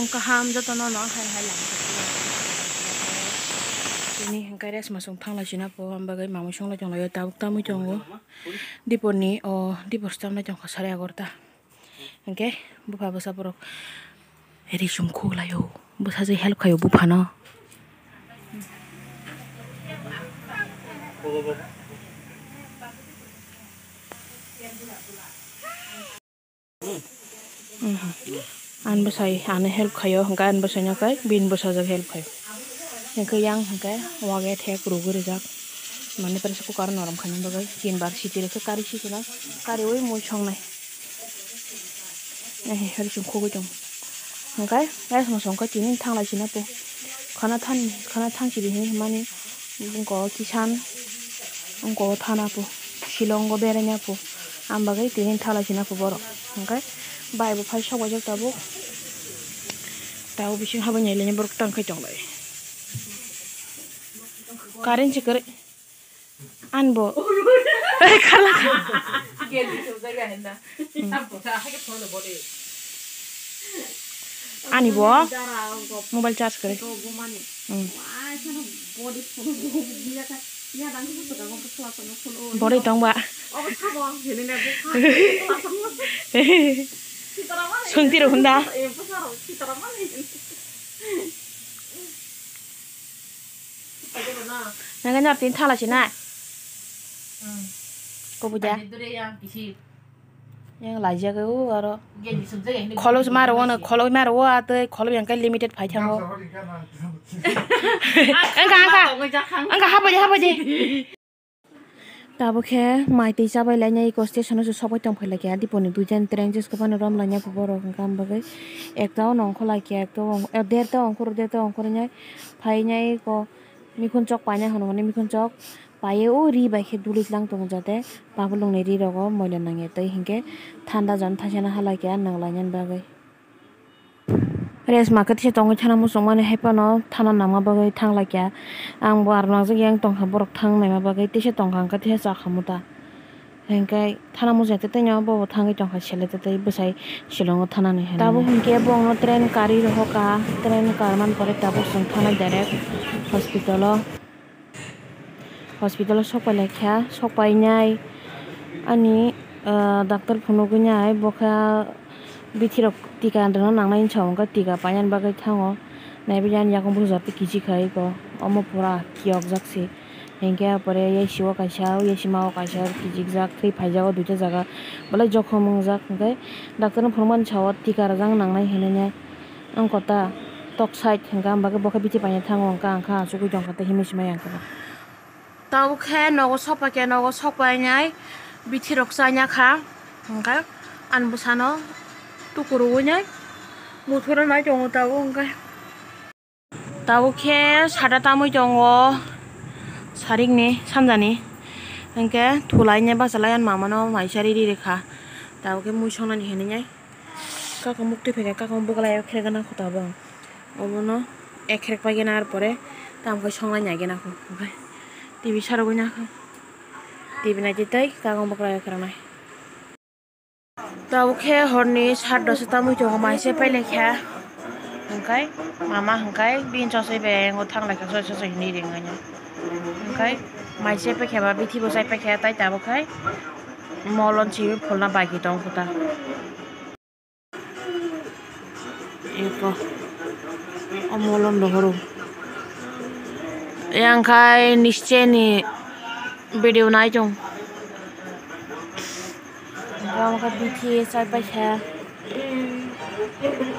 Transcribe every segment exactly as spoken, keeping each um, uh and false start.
Kaham jotono no hai hai lang. Tini hingke rest masong thangla sina po, ang bagwi mamui songlai tonglaio, tabuk tamui tongo. Dipor ni, o, dipor stamlai tongkha sare agarta. Hingke bupha bwsa borok risum khuklaio, bwsa je help khaio buphano. Ani bwsai ano help khaio, hwnkhe ani bwsaino khe bini bwsajwk help khaio. Hwnkhe yang hwnkhe wage thek rwgwi rijak. Mane pressure cooker norom khaina bagwi tinbar siti rwkhe kari sitino, kariui mui songnai. Ehe, hori chwng khugui tongo. Hwnkhe rice masong khe tini thanglai sina po. Khana than, khana thang sidi hinwi hwnmani. Wngkho kisan, wngkho thana po, Shillong o beraina po, ang bagwi tini thalai sina po borok. Hwnkhe bai bo phai sok baijak tabuk, tabuk bising habai nai laini borok tang khai tonglai. Current se kwrwi ani bo. Khala. Ani bo mobile charge kwrwi. Hmm. Bwrwi tongba. Swngtiro hwnda. Nang nang tin thala sinai. Ko buja. Yang laijak o aro. Kholo maro ono, kholo maro o atwi, kholo yang kai limited phai thango. Angka, angka. Angka hapaji, hapaji. Tabuk khe mai twi chabai lainai eko station o se sokbai tong phai laikha. Dipor ni duijan train jesko phano rom laina borok hwnkha, ang bagwi ekta o nongkhor laikha, ekta o, derta ongkhor, derta ongkhor hinai phainai eko mikhunchok paina hwnwi mikhunchok. Paiye o ri bai khe duli tlang tongo, jate pabolongni ri rogo moila nangya tei hinkhe thanda jon thaisana halai khe nang lainani bagwi. Rest ma khe tisa tongwi thana muchungmani hai phano thana nangma bagwi thang lai kha. Ang bo aro nangjak yang tongkha borok thang naima bagwi tisa tongkha hwnkhe tisa chakha muta. Hinkhe thana muchung tei tei no bobo thangwi tongkha sele tei tei bwsai Shillong o thanani hinwi. Tabuk hinkhe bongno train karwi rohorkha, train karmani pore tabuk chwng thanai direct hospital o. Hospital o sokpai laikha, sokpainai ani, ah, doctor phunugwinai bokha bithi rok tika rwna nangnai hinwi sa hwnkha, tika painani bagwi thango. Naibe ani yakung bwsajak tei kichik khai eko, omo pura kiyokjak se. Hinkhe ah pore yaisi o kaisa, yaisi ma o kaisa kichikjak, thwi phaijak o duita jaga, belai jokhom wngjak. Hinkhe doctor no phunukmani sa o tika rwjak nangnai hinwi. Wngkha ta tok side hwnkha, ang bagwi bokhe bithi paina thango, hwnkha ang kha achugwi tongkha tei himwi swmai ang khe. Tabuk khe nogo sokpai khe, nogo sokpainai bithi rok chaina kha, hwnkha ani bwsano tuku rwinai muthura nai tongo tabuk hwnkhe. Tabuk khe sata tamwi tongo sarikni samjani, hwnkhe thulainai bachalai ani mamano maisa riri rikha, tabuk khe mui songnani hinwi. Kakamuk twi phaikha, kakamuk bwkla o kherek gana kho tabuk. Obono ek kherek paigena, ar pore tamo khe songlai naigena kho. Omohai T V sarogwi nakha. T V naitwi tei kakamuk bwkla o kheranai. Tabuk khe horni sat dosa tamwi tongo, mai se pailai kha. Hwnkhe mama hwnkhe bini chosoi bai ayang o thang lai kha, chosoi chosoi hinwi ring nai. Hwnkhe mai se paikha ba bithi bo chai paikha, tai tabuk khai molon simi pholna bagi tong kho ta. Eko. O molon rohoro. Yang khai nischeni video nai chong. Yang khai bithi chai paikha.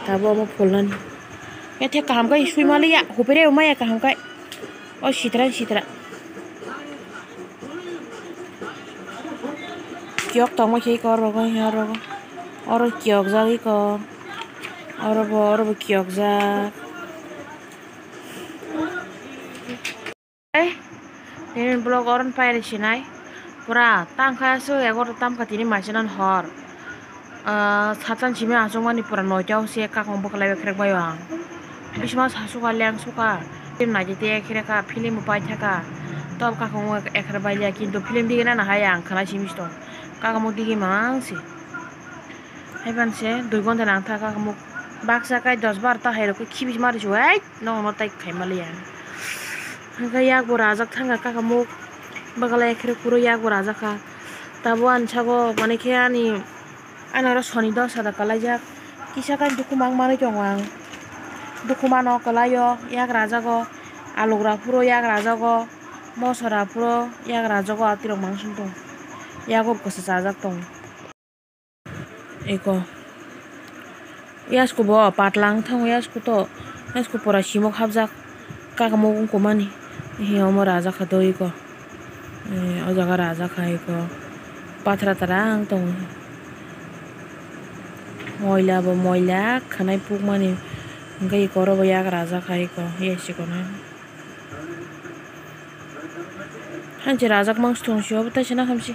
Tabo omo pholnani. Ethe kaham khai sui maliya, hupire umaya kaham khai. O sitra, sitra. Kiyok tongma khe eko oro, oro, oro kiyokjagwi eko. Oro bo, oro bo kiyokjak. Ei, nini vlog oro pairi sinai. Pura tangkha aswk egarota tamkha tini maisana hor. Ah, satan simi achukmani pura noita o se kakong bwkhlai bai khrek bai o ang. Bisma sasukha lengsukha. Film naidi te khreka, film bo paithaka. Tob kakong ekher bai liya, kintu film digena nahai ang khwlai simi sito. Kakong digi mang se. Haiban se dui gonta nang thaka kakong. Baksa kai dos bar ta hai rok khe khibi mari su, "Hai, nono tai khai maliya." Hwnkhe yak bo rajak thangkha kakamuk, bagala ekhrek phuru yak bo rajak kha. Tabuk ani sago manwi khe ani, ani oro soni dosa da kwlaijak. Kisa kai dukhu mang manwi tongo ang. Dukhu mano kwlaio, yak rajago. Alugra phuru yak rajago. Mosora phuru yak rajago, atirok mang song tongo. Yago kwsa chajak tongo. Eko. Yasku bo patla wng thango, yasku to, yasku pora simok hapjak, kakamuk wng kumani. He omo rajakha do eko. Eh, o jaga rajakha eko. Pathra tara wng tongo. Moila bo moila, khanai pukmani. Hwnkhe eko oro bo yak rajakha eko, yasku no. Hanchi rajak mangsi tong si obo, taisa na hamsi.